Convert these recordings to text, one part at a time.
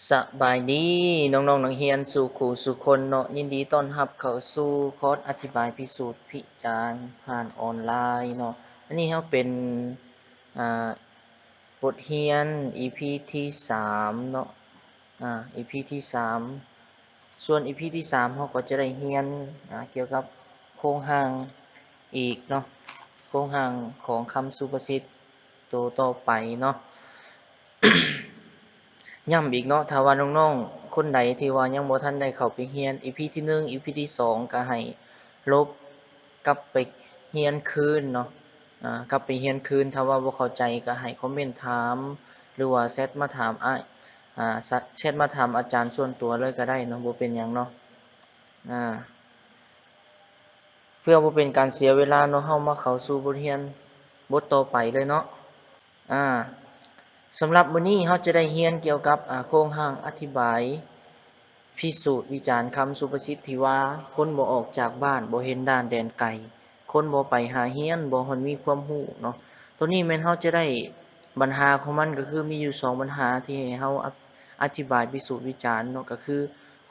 ສະບາຍດີນ້ອງໆນັກຮຽນສູ່ຄູ່ສູ່ຄົນເນາະ, ຍິນດີຕ້ອນຮັບເຂົ້າສູ່ຄອດອະທິບາຍພິສູດວິຈານຜ່ານອອນລາຍເນາະ. ອັນນີ້ເຮົາເປັນ ອ່າ ບົດຮຽນອີພີທີສາມເນາະ, ອ່າ ອີພີທີສາມ. ສ່ວນອີພີທີສາມເຮົາກໍຈະໄດ້ຮຽນ ອ່າ ກ່ຽວກັບໂຄງຮ່າງອີກເນາະ, ໂຄງຮ່າງຂອງຄຳສຸພາສິດໂຕຕໍ່ໄປເນາະ. ຢ້ຳອີກເນາະ, ຖ້າວ່ານ້ອງໆຄົນໃດທີ່ວ່າຍັງບໍ່ທັນໄດ້ເຂົ້າໄປຮຽນອີພີທີໜຶ່ງ ອີພີທີສອງ ກໍໃຫ້ລົບກັບໄປຮຽນຄືນເນາະ, ອ່າ ກັບໄປຮຽນຄືນ. ຖ້າວ່າບໍ່ເຂົ້າໃຈກໍໃຫ້ຄອມເມັນຖາມ ຫຼືວ່າແຊັດມາຖາມອ້າຍ ອ່າ ແຊັດ ແຊັດມາຖາມອາຈານສ່ວນຕົວເລີຍກໍໄດ້ເນາະ, ບໍ່ເປັນຫຍັງເນາະ. ອ່າ ເພື່ອບໍ່ເປັນການເສຍເວລາເນາະ, ເຮົາມາເຂົ້າສູ່ບົດຮຽນບົດຕໍ່ໄປເລີຍເນາະ. ອ່າ ສຳລັບມື້ນີ້ເຮົາຈະໄດ້ຮຽນກ່ຽວກັບ ອ່າ ໂຄງຮ່າງອະທິບາຍພິສູດວິຈານຄຳສຸພາສິດທີ່ວ່າ ຄົນບໍ່ອອກຈາກບ້ານ ບໍ່ເຫັນດ່ານແດນໄກ, ຄົນບໍ່ໄປຫາຮຽນ ບໍ່ຮອດມີຄວາມຮູ້ເນາະ. ໂຕນີ້ແມ່ນເຮົາຈະໄດ້ບັນຫາຂອງມັນ ກໍຄືມີຢູ່ສອງບັນຫາທີ່ໃຫ້ເຮົາອະ ອະທິບາຍພິສູດວິຈານເນາະ, ກໍຄື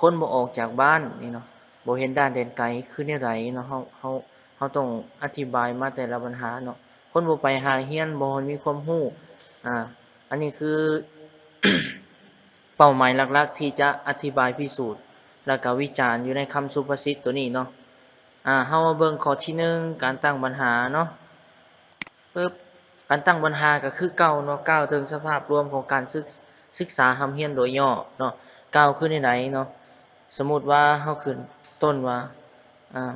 ຄົນບໍ່ອອກຈາກບ້ານນີ້ເນາະ, ບໍ່ເຫັນດ່ານແດນໄກ ຄືແນວໃດເນາະ. ເຮົາ ເຮົາ ເຮົາຕ້ອງອະທິບາຍມາແຕ່ລະບັນຫາເນາະ. ຄົນບໍ່ໄປຫາຮຽນ ບໍ່ຮອດມີຄວາມຮູ້ ອ່າ ອັນນີ້ຄືເປົ້າໝາຍຫຼັກໆທີ່ຈະອະທິບາຍພິສູດ ແລ້ວກໍວິຈານຢູ່ໃນຄຳສຸພາສິດໂຕນີ້ເນາະ. ອ່າ ເຮົາມາເບິ່ງຂໍ້ທີໜຶ່ງ ການຕັ້ງບັນຫາເນາະ. ປຶບ ການຕັ້ງບັນຫາກໍຄືເກົ່າເນາະ, ກ່າວເຖິງສະພາບລວມຂອງການສຶກ ສຶກສາຮ່ຳຮຽນໂດຍຫຍໍ້ເນາະ. ກ່າວຄືແນວໃດເນາະ? ສົມມຸດວ່າເຮົາຂຶ້ນຕົ້ນວ່າ ອ່າ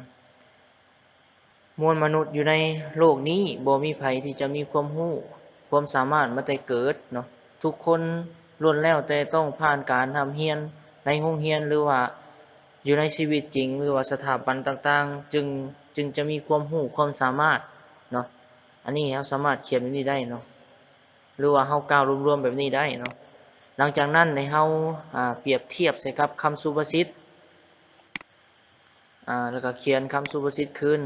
ມວນມະນຸດຢູ່ໃນໂລກນີ້ບໍ່ມີໃຜທີ່ຈະມີຄວາມຮູ້ ຄວາມສາມາດມາແຕ່ເກີດເນາະ. ທຸກຄົນລ້ວນແລ້ວແຕ່ຕ້ອງຜ່ານການຮ່ຳຮຽນໃນໂຮງຮຽນ ຫຼືວ່າຢູ່ໃນຊີວິດຈິງ ຫຼືວ່າສະຖາບັນຕ່າງໆ ຈຶ່ງ ຈຶ່ງຈະມີຄວາມຮູ້ຄວາມສາມາດເນາະ. ອັນນີ້ເຮົາສາມາດຂຽນແບບນີ້ໄດ້ເນາະ ຫຼືວ່າເຮົາກ່າວລວມໆແບບນີ້ໄດ້ເນາະ. ຫຼັງຈາກນັ້ນໃຫ້ເຮົາ ອ່າ ປຽບທຽບໃສ່ກັບຄຳສຸພາສິດ ອ່າ ແລ້ວກໍຂຽນຄຳສຸພາສິດຄືນ.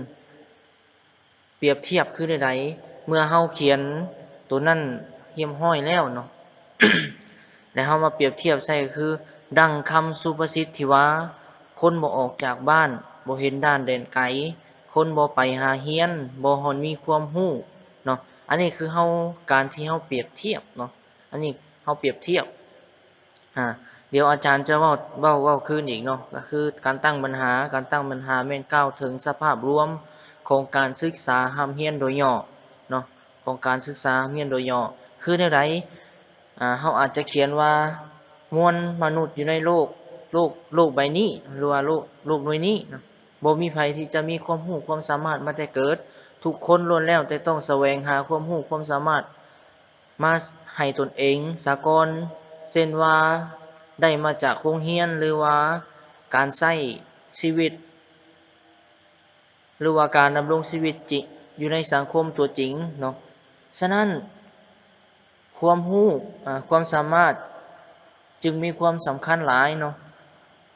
ປຽບທຽບຄືແນວໃດ? ເມື່ອເຮົາຂຽນໂຕນັ້ນຮຽບຮ້ອຍແລ້ວເນາະ ແລ້ວເຮົາມາປຽບທຽບໃສ່ ກໍຄື ດັ່ງຄຳສຸພາສິດທີ່ວ່າ ຄົນບໍ່ອອກຈາກບ້ານ ບໍ່ເຫັນດ່ານແດນໄກ, ຄົນບໍ່ໄປຫາຮຽນ ບໍ່ຮອດມີຄວາມຮູ້ເນາະ. ອັນນີ້ຄືເຮົາ ການທີ່ເຮົາປຽບທຽບເນາະ, ອັນນີ້ເຮົາປຽບທຽບ. ອ່າ ດຽວອາຈານຈະເວົ້າ ເວົ້າ ເວົ້າຄືນອີກເນາະ, ກໍຄືການຕັ້ງບັນຫາ. ການຕັ້ງບັນຫາແມ່ນກ່າວເຖິງສະພາບລວມຂອງການສຶກສາຮ່ຳຮຽນໂດຍຫຍໍ້ເນາະ, ຂອງການສຶກສາຮ່ຳຮຽນໂດຍຫຍໍ້ ຄືແນວໃດ? ອ່າ ເຮົາອາດຈະຂຽນວ່າ ມວນມະນຸດຢູ່ໃນໂລກ ໂລກ ໂລກໃບນີ້ ຫຼືວ່າໂລກ ໂລກໜ່ວຍນີ້ເນາະ ບໍ່ມີໃຜທີ່ຈະມີຄວາມຮູ້ຄວາມສາມາດມາແຕ່ເກີດ. ທຸກຄົນລ້ວນແລ້ວແຕ່ຕ້ອງສະແຫວງຫາຄວາມຮູ້ຄວາມສາມາດ ມາໃຫ້ຕົນເອງສາກ່ອນ, ເຊັ່ນວ່າໄດ້ມາຈາກໂຮງຮຽນ ຫຼືວ່າການໃຊ້ຊີວິດ ຫຼືວ່າການດຳລົງຊີວິດຈິ ຢູ່ໃນສັງຄົມຕົວຈິງເນາະ. ສະນັ້ນ ຄວາມຮູ້ ອາ ຄວາມສາມາດຈຶ່ງມີຄວາມສຳຄັນຫຼາຍເນາະ.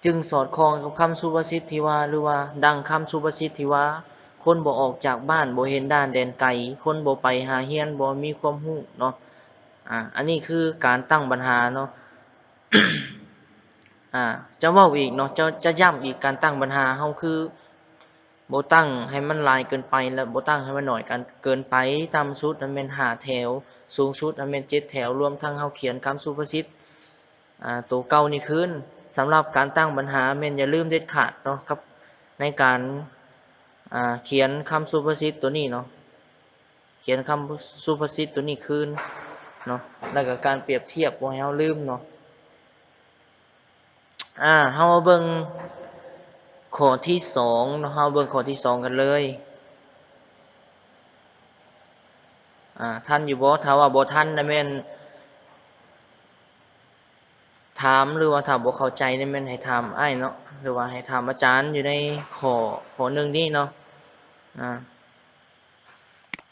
ຈຶ່ງສອດຄ່ອງກັບຄຳສຸພາສິດທີ່ວ່າ ຫຼືວ່າດັ່ງຄຳສຸພາສິດທີ່ວ່າ ຄົນບໍ່ອອກຈາກບ້ານ ບໍ່ເຫັນດ່ານແດນໄກ, ຄົນບໍ່ໄປຫາຮຽນ ບໍ່ມີຄວາມຮູ້ເນາະ. ອາ ອັນນີ້ຄືການຕັ້ງບັນຫາເນາະ. ອາ ຈະເວົ້າອີກເນາະ, ຈະ ຈະຢ້ຳອີກ, ການຕັ້ງບັນຫາເຮົາຄື ບໍ່ຕັ້ງໃຫ້ມັນຫຼາຍເກີນໄປ ແລະ ບໍ່ຕັ້ງໃຫ້ມັນໜ້ອຍເກີນໄປ. ຕ່ຳສຸດຫັ້ນແມ່ນຫ້າແຖວ, ສູງສຸດຫັ້ນແມ່ນເຈັດແຖວ, ລວມທັງເຮົາຂຽນຄຳສຸພາສິດ ອາ ໂຕເກົ່ານີ້ຄືນ. ສຳລັບການຕັ້ງບັນຫາແມ່ນຢ່າລືມເດັດຂາດເນາະ ກັບ ໃນການ ອາ ຂຽນຄຳສຸພາສິດໂຕນີ້ເນາະ, ຂຽນຄຳສຸພາສິດໂຕນີ້ຄືນເນາະ, ແລ້ວກໍການປຽບທຽບບໍ່ໃຫ້ເຮົາລືມເນາະ. ອາ ເຮົາມາເບິ່ງຂໍ້ທີສອງເນາະ, ເຮົາເບິ່ງຂໍ້ທີສອງກັນເລີຍ. ອາ ທັນຢູ່ບໍ່? ຖ້າວ່າບໍ່ທັນນະແມ່ນຖາມ ຫຼືວ່າຖ້າບໍ່ເຂົ້າໃຈນະແມ່ນໃຫ້ຖາມອ້າຍເນາະ ຫຼືວ່າໃຫ້ຖາມອາຈານຢູ່ໃນຂໍ້ ຂໍ້ໜຶ່ງນີ້ເນາະ. ອາ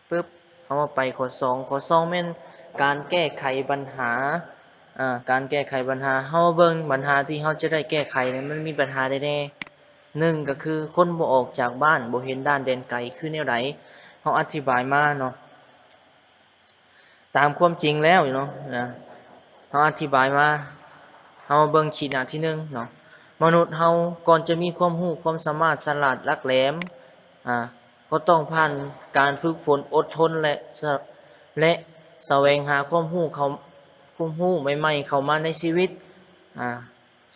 ປຶບ ເຮົາມາໄປຂໍ້ສອງ. ຂໍ້ສອງແມ່ນການແກ້ໄຂບັນຫາ. ອາ ການແກ້ໄຂບັນຫາ, ເຮົາເບິ່ງບັນຫາທີ່ເຮົາຈະໄດ້ແກ້ໄຂນີ້ ມັນມີບັນຫາໃດແດ່. ໜຶ່ງ ກໍຄືຄົນບໍ່ອອກຈາກບ້ານ ບໍ່ເຫັນດ່ານແດນໄກ ຄືແນວໃດ? ເຮົາອະທິບາຍມາເນາະ. ຕາມຄວາມຈິງແລ້ວເນາະ ນະ ເຮົາອະທິບາຍມາ ເຮົາມາເບິ່ງຂີດໜ້າທີໜຶ່ງເນາະ. ມະນຸດເຮົາກ່ອນຈະມີຄວາມຮູ້, ຄວາມສາມາດ, ສະຫຼາດ, ຫຼັກແຫຼມ, ອາ, ກໍຕ້ອງຜ່ານການຝຶກຝົນ, ອົດທົນ ແລະ ສະ, ແລະ ສະແຫວງຫາຄວາມຮູ້ເຂົ້າ, ຄວາມຮູ້ໃໝ່ໆເຂົ້າມາໃນຊີວິດ, ອາ,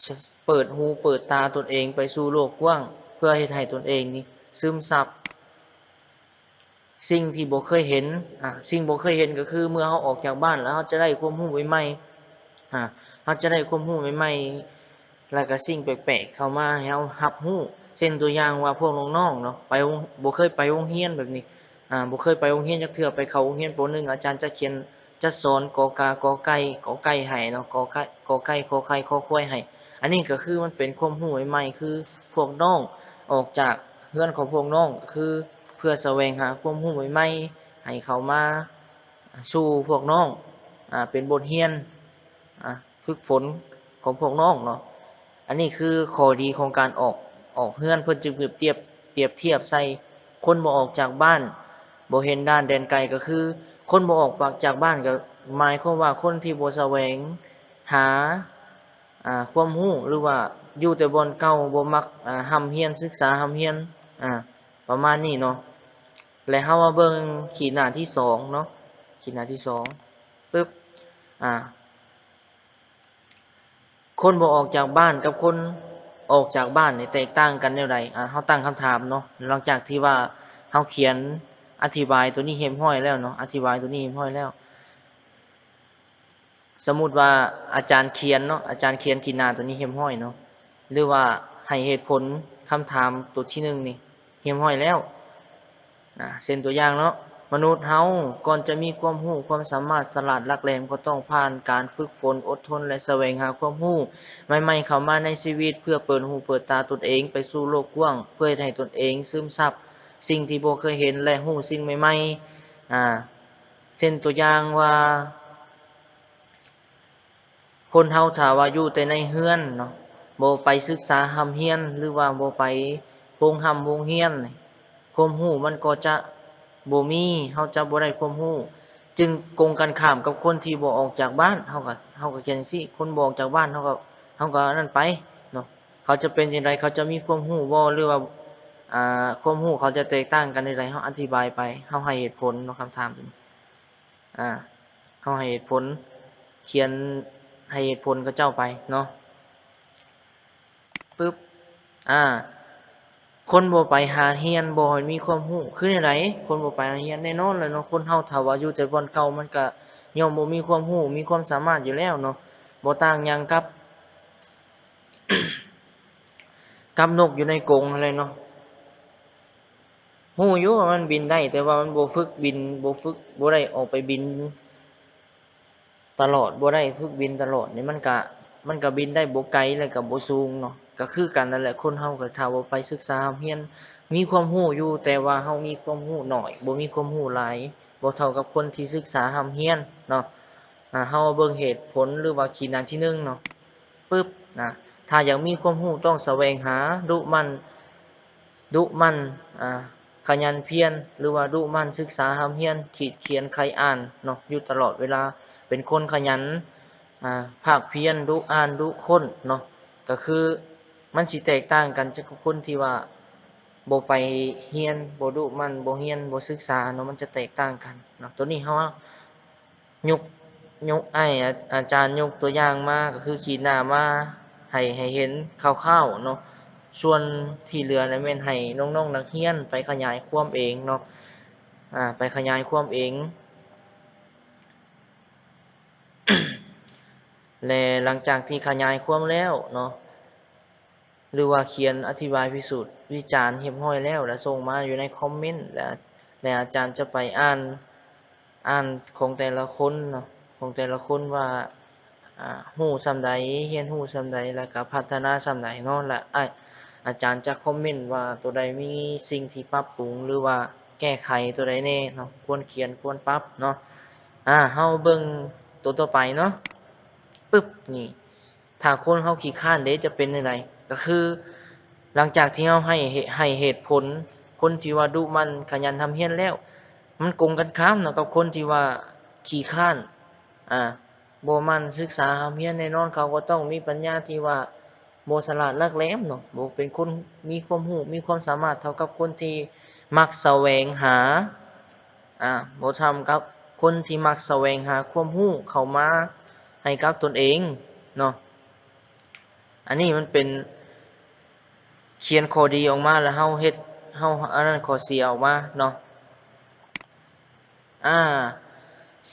ສະ, ເປີດຫູເປີດຕາຕົນເອງໄປສູ່ໂລກກວ້າງ ເພື່ອເຮັດໃຫ້ຕົນເອງນີ້ຊຶມຊັບ ສິ່ງທີ່ບໍ່ເຄີຍເຫັນ, ອາ, ສິ່ງບໍ່ເຄີຍເຫັນກໍຄືເມື່ອເຮົາອອກຈາກບ້ານແລ້ວ ເຮົາຈະໄດ້ຄວາມຮູ້ໃໝ່ໆ, ອາ, ເຮົາຈະໄດ້ຄວາມຮູ້ໃໝ່ໆ ແລ້ວກໍສິ່ງແປກໆເຂົ້າມາໃຫ້ເຮົາຮັບຮູ້. ເຊັ່ນຕົວຢ່າງວ່າພວກນ້ອງໆເນາະ ໄປໂຮງ, ບໍ່ເຄີຍໄປໂຮງຮຽນແບບນີ້, ອາ, ບໍ່ເຄີຍໄປໂຮງຮຽນຈັກເທື່ອ, ໄປເຂົ້າໂຮງຮຽນ ປໍໜຶ່ງ ອາຈານຈະຂຽນ ຈະສອນ ກ ກ ກ ໄກ່ ກ ໄກ່ໃຫ້ເນາະ, ກ ກ ກ ໄກ່ ຂໍໄຂ່ ຄໍຄວາຍໃຫ້. ອັນນີ້ກໍຄືມັນເປັນຄວາມຮູ້ໃໝ່ໆ ຄືພວກນ້ອງອອກຈາກເຮືອນຂອງພວກນ້ອງ ກໍຄືເພື່ອສະແຫວງຫາຄວາມຮູ້ໃໝ່ໆ ໃຫ້ເຂົ້າມາສູ່ພວກນ້ອງ, ອາ, ເປັນບົດຮຽນ, ອາ, ຝຶກຝົນຂອງພວກນ້ອງເນາະ. ອັນນີ້ຄືຂໍ້ດີຂອງການອອກ, ອອກເຮືອນ. ເພິ່ນຈຶ່ງປຽບທຽບ, ປຽບທຽບໃສ່ຄົນບໍ່ອອກຈາກບ້ານ, ບໍ່ເຫັນດ່ານແດນໄກ, ກໍຄືຄົນບໍ່ອອກປາກຈາກບ້ານ ກໍໝາຍຄວາມວ່າຄົນທີ່ບໍ່ສະແຫວງຫາ, ອາ, ຄວາມຮູ້ ຫຼືວ່າຢູ່ແຕ່ບ່ອນເກົ່າ, ບໍ່ມັກ, ອາ, ຮ່ຳຮຽນ, ສຶກສາຮ່ຳຮຽນ, ອາ, ປະມານນີ້ເນາະ. ແລະ ເຮົາມາເບິ່ງຂີດໜ້າທີສອງເນາະ, ຂີດໜ້າທີສອງ ປຶບ, ອາ, ຄົນບໍ່ອອກຈາກບ້ານກັບຄົນອອກຈາກບ້ານນີ້ແຕກຕ່າງກັນແນວໃດ? ອາ, ເຮົາຕັ້ງຄຳຖາມເນາະ, ຫຼັງຈາກທີ່ວ່າເຮົາຂຽນອະທິບາຍຕົວນີ້ຮຽບຮ້ອຍແລ້ວເນາະ, ອະທິບາຍຕົວນີ້ຮຽບຮ້ອຍແລ້ວ, ສົມມຸດວ່າອາຈານຂຽນເນາະ, ອາຈານຂຽນຂີດໜ້າຕົວນີ້ຮຽບຮ້ອຍເນາະ, ຫຼືວ່າໃຫ້ເຫດຜົນຄຳຖາມຕົວທີໜຶ່ງນີ້ຮຽບຮ້ອຍແລ້ວ. ນະ, ເຊັ່ນຕົວຢ່າງເນາະ, ມະນຸດເຮົາກ່ອນຈະມີຄວາມຮູ້, ຄວາມສາມາດ, ສະຫຼາດ, ຫຼັກແຫຼມ ກໍຕ້ອງຜ່ານການຝຶກຝົນ, ອົດທົນ ແລະ ສະແຫວງຫາຄວາມຮູ້ໃໝ່ໆເຂົ້າມາໃນຊີວິດ ເພື່ອເປີດຫູເປີດຕາຕົນເອງໄປສູ່ໂລກກວ້າງ ເພື່ອເຮັດໃຫ້ຕົນເອງຊຶມຊັບສິ່ງທີ່ບໍ່ເຄີຍເຫັນ ແລະ ຮູ້ສິ່ງໃໝ່ໆ. ອາ, ເຊັ່ນຕົວຢ່າງວ່າ ຄົນເຮົາຖ້າວ່າຢູ່ແຕ່ໃນເຮືອນເນາະ, ບໍ່ໄປສຶກສາຮ່ຳຮຽນ ຫຼືວ່າບໍ່ໄປໂຮງຮ່ຳໂຮງຮຽນນີ້ ຄວາມຮູ້ມັນກໍຈະບໍ່ມີ, ເຮົາຈະບໍ່ໄດ້ຄວາມຮູ້. ຈຶ່ງກົງກັນຂ້າມກັບຄົນທີ່ບໍ່ອອກຈາກບ້ານ, ເຮົາກໍ, ເຮົາກໍຂຽນຈັ່ງຊີ້, ຄົນບໍ່ອອກຈາກບ້ານ ເຮົາກໍ, ເຮົາກໍອັນນັ້ນໄປເນາະ. ເຂົາຈະເປັນຈັ່ງໃດ? ເຂົາຈະມີຄວາມຮູ້ບໍ່? ຫຼືວ່າ, ອ່າ, ຄວາມຮູ້ເຂົາຈະແຕກຕ່າງກັນແນວໃດ? ເຮົາອະທິບາຍໄປ, ເຮົາໃຫ້ເຫດຜົນເນາະ, ຄຳຖາມຕົວນີ້. ອາ, ເຮົາໃຫ້ເຫດຜົນ, ຂຽນໃຫ້ເຫດຜົນເຂົາເຈົ້າໄປເນາະ. ປຶບ, ອາ, ຄົນບໍ່ໄປຫາຮຽນ ບໍ່ໃຫ້ມີຄວາມຮູ້ ຄືແນວໃດ? ຄົນບໍ່ໄປຫາຮຽນ ແນ່ນອນແຫຼະເນາະ, ຄົນເຮົາຖ້າວ່າຢູ່ແຕ່ບ່ອນເກົ່າ ມັນກະຍ່ອມບໍ່ມີຄວາມຮູ້ ມີຄວາມສາມາດຢູ່ແລ້ວເນາະ, ບໍ່ຕ່າງຫຍັງກັບ ກັບນົກຢູ່ໃນກົງຫັ້ນແຫຼະເນາະ. ຮູ້ຢູ່ວ່າມັນບິນໄດ້ ແຕ່ວ່າມັນບໍ່ຝຶກບິນ ບໍ່ຝຶກ ບໍ່ໄດ້ອອກໄປບິນຕະຫຼອດ ບໍ່ໄດ້ຝຶກບິນຕະຫຼອດນີ້ ມັນກະ ມັນກະບິນໄດ້ບໍ່ໄກ ແລະກະບໍ່ສູງເນາະ. ກະຄືກັນນັ້ນແຫຼະ ຄົນເຮົາກະຖ້າບໍ່ໄປສຶກສາຮ່ຳຮຽນ ມີຄວາມຮູ້ຢູ່ ແຕ່ວ່າເຮົາມີຄວາມຮູ້ໜ້ອຍ ບໍ່ມີຄວາມຮູ້ຫຼາຍ ບໍ່ເທົ່າກັບຄົນທີ່ສຶກສາຮ່ຳຮຽນເນາະ. ອາ ເຮົາເບິ່ງເຫດຜົນ ຫຼືວ່າຂີດໜ້າທີໜຶ່ງເນາະ. ປຶບ ນະ ຖ້າຢາກມີຄວາມຮູ້ຕ້ອງສະແຫວງຫາ, ດຸໝັ່ນ, ດຸໝັ່ນ, ອາ, ຂະຫຍັນພຽນ ຫຼືວ່າດຸໝັ່ນສຶກສາຮ່ຳຮຽນ, ຂີດຂຽນໄຂອ່ານເນາະ ຢູ່ຕະຫຼອດເວລາ, ເປັນຄົນຂະຫຍັນ, ອາ, ພາກພຽນ, ດຸອ່ານ, ດຸຄົ້ນເນາະ. ກະຄືມັນຊິແຕກຕ່າງກັນຈາກຄົນທີ່ວ່າບໍ່ໄປຮຽນ, ບໍ່ດຸໝັ່ນ, ບໍ່ຮຽນ, ບໍ່ສຶກສາເນາະ, ມັນຈະແຕກຕ່າງກັນເນາະ. ໂຕນີ້ເຮົາ ຍົກ, ຍົກ, ອ້າຍ ອາ, ອາຈານຍົກຕົວຢ່າງມາ ກໍຄືຂີດໜ້າມາໃຫ້, ໃຫ້ເຫັນຄ່າວໆເນາະ. ສ່ວນທີ່ເຫຼືອນັ້ນແມ່ນໃຫ້ນ້ອງໆນັກຮຽນໄປຂະຫຍາຍຄວາມເອງເນາະ, ອາ, ໄປຂະຫຍາຍຄວາມເອງ. ແລະ ຫຼັງຈາກທີ່ຂະຫຍາຍຄວາມແລ້ວເນາະ ຫຼືວ່າຂຽນອະທິບາຍພິສູດວິຈານຮຽບຮ້ອຍແລ້ວ ແລະ ສົ່ງມາຢູ່ໃນຄອມເມັນ ແລະ ແລະ ອາຈານຈະໄປອ່ານ, ອ່ານຂອງແຕ່ລະຄົນເນາະ, ຂອງແຕ່ລະຄົນວ່າ, ອາ, ຮູ້ສ່ຳໃດ, ຮຽນຮູ້ສ່ຳໃດ ແລ້ວກະພັດທະນາສ່ຳໃດເນາະ. ແລະ ອາ, ອາຈານຈະຄອມເມັນວ່າໂຕໃດມີສິ່ງທີ່ປັບປຸງ ຫຼືວ່າແກ້ໄຂໂຕໃດແດ່ເນາະ, ຄວນຂຽນ ຄວນປັບເນາະ. ອາ, ເຮົາເບິ່ງໂຕຕໍ່ໄປເນາະ. ປຶບ ນີ້ ຖ້າຄົນເຮົາຂີ້ຄ້ານເດ ຈະເປັນຈັ່ງໃດ? ກໍຄືຫຼັງຈາກທີ່ເຮົາໃຫ້, ໃຫ້ເຫດຜົນຄົນທີ່ວ່າດຸໝັ່ນຂະຫຍັນຮ່ຳຮຽນແລ້ວ ມັນກົງກັນຂ້າມເນາະກັບຄົນທີ່ວ່າຂີ້ຄ້ານ, ອາ, ບໍ່ໝັ່ນສຶກສາຮ່ຳຮຽນ ແນ່ນອນເຂົາກໍຕ້ອງມີປັນຍາທີ່ວ່າບໍ່ສະຫຼາດຫຼັກແຫຼມເນາະ, ບໍ່ເປັນຄົນມີຄວາມຮູ້ ມີຄວາມສາມາດເທົ່າກັບຄົນທີ່ມັກສະແຫວງຫາ ອາ ບໍ່ຊ່ຳກັບຄົນທີ່ມັກສະແຫວງຫາຄວາມຮູ້ເຂົ້າມາໃຫ້ກັບຕົນເອງເນາະ. ອັນນີ້ມັນເປັນຂຽນຂໍ້ດີອອກມາ ແລ້ວເຮົາເຮັດ ເຮົາອັນນັ້ນຂໍ້ເສຍອອກມາເນາະ. ອາ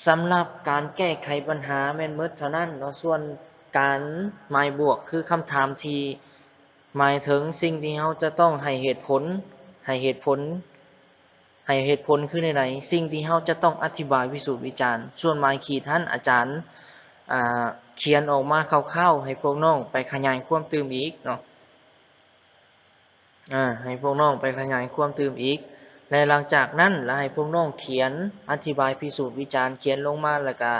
ສຳລັບການແກ້ໄຂບັນຫາແມ່ນໝົດເທົ່ານັ້ນເນາະ, ສ່ວນການໝາຍບວກ ຄືຄຳຖາມທີ່ໝາຍເຖິງສິ່ງທີ່ເຮົາຈະຕ້ອງໃຫ້ເຫດຜົນ ໃຫ້ເຫດຜົນ ໃຫ້ເຫດຜົນຄືແນວໃດ, ສິ່ງທີ່ເຮົາຈະຕ້ອງອະທິບາຍ ພິສູດ ວິຈານ. ສ່ວນໝາຍຂີດຫັ້ນ ອາຈານ ອາ ຂຽນອອກມາຄ່າວໆ ໃຫ້ພວກນ້ອງໄປຂະຫຍາຍຄວາມຕື່ມອີກເນາະ. ອາ ໃຫ້ພວກນ້ອງໄປຂະຫຍາຍຄວາມຕື່ມອີກ ແລະ ຫຼັງຈາກນັ້ນລະໃຫ້ພວກນ້ອງຂຽນອະທິບາຍພິສູດວິຈານ ຂຽນລົງມາ ແລ້ວກະ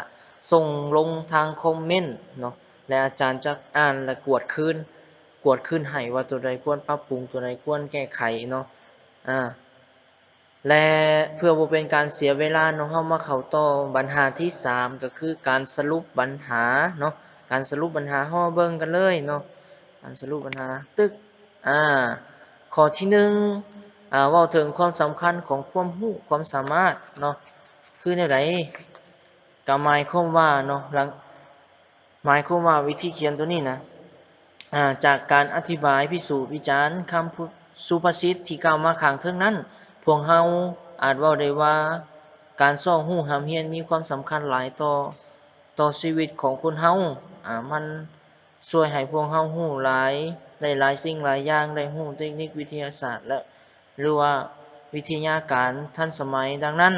ສົ່ງລົງທາງຄອມເມັນເນາະ ແລະ ອາຈານຈະອ່ານ ແລະ ກວດຄືນ ກວດຄືນໃຫ້ວ່າໂຕໃດຄວນປັບປຸງ ໂຕໃດຄວນແກ້ໄຂເນາະ. ອາ ແລະ ເພື່ອບໍ່ເປັນການເສຍເວລາເນາະ ເຮົາມາເຂົ້າຕໍ່ບັນຫາທີສາມ ກໍຄືການສະຫຼຸບບັນຫາເນາະ. ການສະຫຼຸບບັນຫາ ເຮົາມາເບິ່ງກັນເລີຍເນາະ ການສະຫຼຸບບັນຫາ ຕຶກ ອາ ຂໍ້ທີໜຶ່ງ ອາ ເວົ້າເຖິງຄວາມສຳຄັນຂອງຄວາມຮູ້ຄວາມສາມາດເນາະ ຄືແນວໃດ? ກໍໝາຍຄວາມວ່າເນາະ ຫຼັງ ໝາຍຄວາມວ່າວິທີຂຽນໂຕນີ້ນະ ອາ ຈາກການອະທິບາຍພິສູດວິຈານຄຳ ສຸພາສິດທີ່ກ່າວມາຂ້າງເທິງນັ້ນ ພວກເຮົາອາດເວົ້າໄດ້ວ່າ ການຊອກຮູ້ຮ່ຳຮຽນມີຄວາມສຳຄັນຫຼາຍຕໍ່ ຕໍ່ຊີວິດຂອງຄົນເຮົາ. ອາ ມັນຊ່ວຍໃຫ້ພວກເຮົາຮູ້ຫຼາຍ ໄດ້ຫຼາຍສິ່ງຫຼາຍຢ່າງ, ໄດ້ຮູ້ເຕັກນິກວິທະຍາສາດ ແລະ ຫຼືວ່າວິທະຍາການທັນສະໄໝ. ດັ່ງນັ້ນ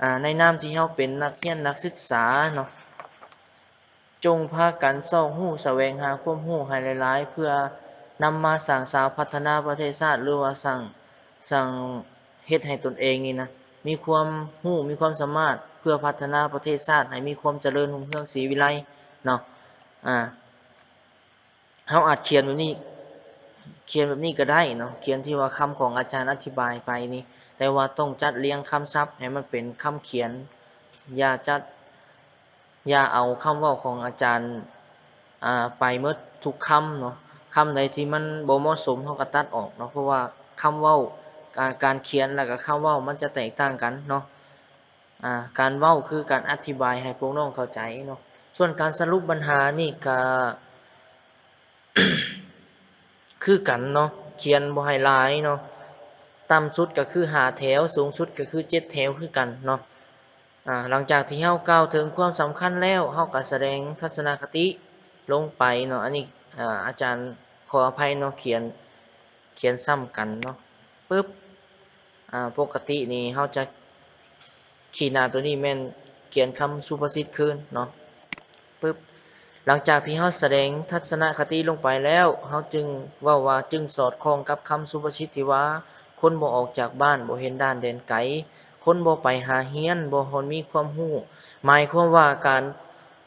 ອາ ໃນນາມທີ່ເຮົາເປັນນັກຮຽນນັກສຶກສາເນາະ ຈົ່ງພາກັນຊອກຮູ້ສະແຫວງຫາຄວາມຮູ້ໃຫ້ຫຼາຍໆ ເພື່ອນຳມາສ້າງສາພັດທະນາປະເທດຊາດ ຫຼືວ່າສ້າງ ສ້າງເຮັດໃຫ້ຕົນເອງນີ້ນະ ມີຄວາມຮູ້ ມີຄວາມສາມາດ ເພື່ອພັດທະນາປະເທດຊາດໃຫ້ມີຄວາມຈະເລີນຮຸ່ງເຮືອງສີວິໄລເນາະ. ອາ ເຮົາອາດຂຽນແບບນີ້ ຂຽນແບບນີ້ກໍໄດ້ເນາະ ຂຽນທີ່ວ່າຄຳຂອງອາຈານອະທິບາຍໄປນີ້ ແຕ່ວ່າຕ້ອງຈັດລຽງຄຳສັບໃຫ້ມັນເປັນຄຳຂຽນ ຢ່າຈັດ ຢ່າເອົາຄຳເວົ້າຂອງອາຈານ ອາ ໄປໝົດທຸກຄຳເນາະ. ຄຳໃດທີ່ມັນບໍ່ເໝາະສົມ ເຮົາກໍຕັດອອກເນາະ ເພາະວ່າຄຳເວົ້າ ການ ການຂຽນ ແລ້ວກໍຄຳເວົ້າມັນຈະແຕກຕ່າງກັນເນາະ. ອາ ການເວົ້າຄືການອະທິບາຍໃຫ້ພວກນ້ອງເຂົ້າໃຈເນາະ. ສ່ວນການສະຫຼຸບບັນຫານີ້ກໍ ຄືກັນເນາະ ຂຽນບໍ່ໃຫ້ຫຼາຍເນາະ ຕ່ຳສຸດກໍຄືຫ້າແຖວ ສູງສຸດກໍຄືເຈັດແຖວຄືກັນເນາະ. ອາ ຫຼັງຈາກທີ່ເຮົາກ່າວເຖິງຄວາມສຳຄັນແລ້ວ ເຮົາກໍສະແດງທັດສະນະຄະຕິລົງໄປເນາະ. ອັນນີ້ ອາ ອາຈານຂໍອະໄພເນາະ ຂຽນ ຂຽນຊ້ຳກັນເນາະ ປຶບ ອາ ປົກກະຕິນີ້ເຮົາຈະ ຂີດໜ້າໂຕນີ້ແມ່ນຂຽນຄຳສຸພາສິດຄືນເນາະ ປຶບ. ຫຼັງຈາກທີ່ເຮົາສະແດງທັດສະນະຄະຕິລົງໄປແລ້ວ ເຮົາຈຶ່ງເວົ້າວ່າ ຈຶ່ງສອດຄ່ອງກັບຄຳສຸພາສິດທີ່ວ່າ ຄົນບໍ່ອອກຈາກບ້ານ ບໍ່ເຫັນດ່ານແດນໄກ, ຄົນບໍ່ໄປຫາຮຽນ ບໍ່ຮອດມີຄວາມຮູ້. ໝາຍຄວາມວ່າການ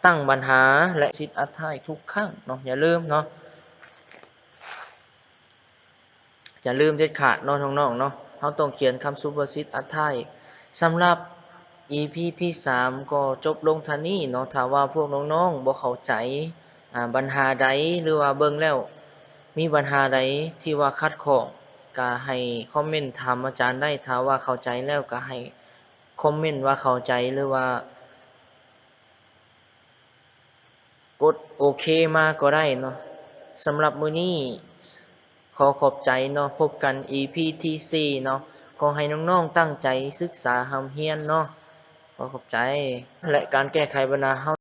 ຕັ້ງບັນຫາ ແລະ ສຸພາສິດອັດທ້າຍທຸກຄັ້ງເນາະ ຢ່າລືມເນາະ. ຢ່າລືມເດັດຂາດເນາະນ້ອງໆເນາະ ເຮົາຕ້ອງຂຽນຄຳສຸພາສິດອັດທ້າຍ. ສຳລັບອີພີທີສາມກໍຈົບລົງເທົ່ານີ້ເນາະ. ຖ້າວ່າພວກນ້ອງໆບໍ່ເຂົ້າໃຈ ອາ ບັນຫາໃດ ຫຼືວ່າເບິ່ງແລ້ວມີບັນຫາໃດທີ່ວ່າຂັດຂ້ອງ ກໍໃຫ້ຄອມເມັນຖາມອາຈານໄດ້. ຖ້າວ່າເຂົ້າໃຈແລ້ວກໍໃຫ້ຄອມເມັນວ່າເຂົ້າໃຈ ຫຼືວ່າ ກົດໂອເຄມາກໍໄດ້ເນາະ. ສຳລັບມື້ນີ້ຂໍຂອບໃຈເນາະ. ພົບກັນອີພີທີສີ່ເນາະ. ຂໍໃຫ້ນ້ອງໆຕັ້ງໃຈສຶກສາຮ່ຳຮຽນເນາະ. ຂໍຂອບໃຈ ແລະ ການແກ້ໄຂບັນຫາເຮົາ